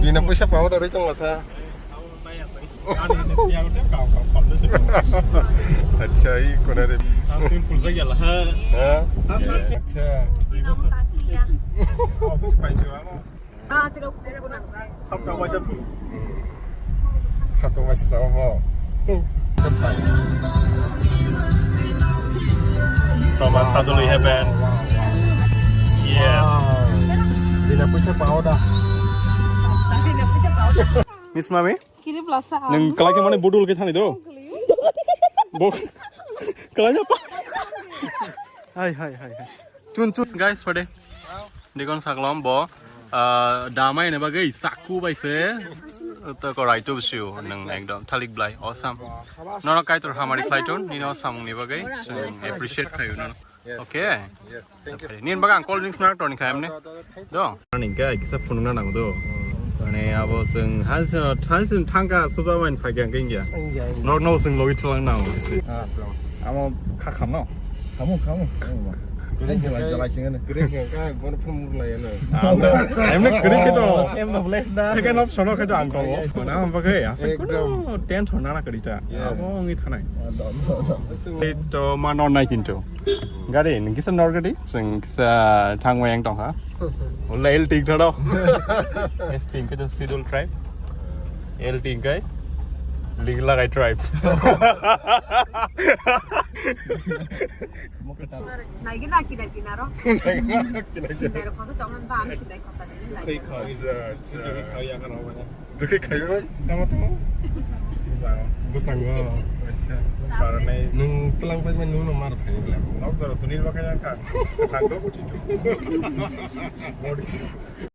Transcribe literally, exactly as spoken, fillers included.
Bina puisa pawo da roi tong masa. Acha, i kona re. Sunscreen pulsa gela ha. Ha? Acha. Satung bai sabo bo. Thomas Sajoli Heaven. Yes. Bina puisa pawo da. Miss Mami? Kiri blasa. Nang kalai ke mane budul ke thani do. Bo kalai apa? Hai, hai, hai, hai. Chun, chun. Guys, pade. Dikon saklom bo, ah, damai ne bagwi chaku bai se. To ko right to show nang ekdom thalik blai awesome. Nono kaitor hamari khlai ton, nini awesome ni bagwi. Chwng appreciate khayo nono. Okay. Nin bagwi ang cold drinks na ton khaim ne. Do. Ani ga kisa phunung na nang do. Ani abo chwng hal se, hal se thangka suja main phai kya kya. Nok no chwng logi thlang nang si. Amo kha kham no. Khamu, khamu. Kring khe jalai sing ne. Kring khe kai bon phum mur lai na. Emne kring khe to. Em no bless da. Second option o khe to ang to. Mana am bagwi ya. Ekdom. Tension na na kari ta. Abo ngi thanai. To ma non nai kintu. Gari ngi kisa nor gari, chwng kisa thangwi ang tongkha. Wala el ting thado. Es ting khe to sidul tribe. El ting kai. Lig lagai tribe. Naigi na kinar kinaro. Sindai ro khosa tong na, ami sindai khosa ni lai. Acha, acha. Dukhi khai bai, tamo tamo. Busango. Acha. Nung tlang bai ma nung no mar phai la. Nok doro tunil ba kaya ka. Thang do buti tu.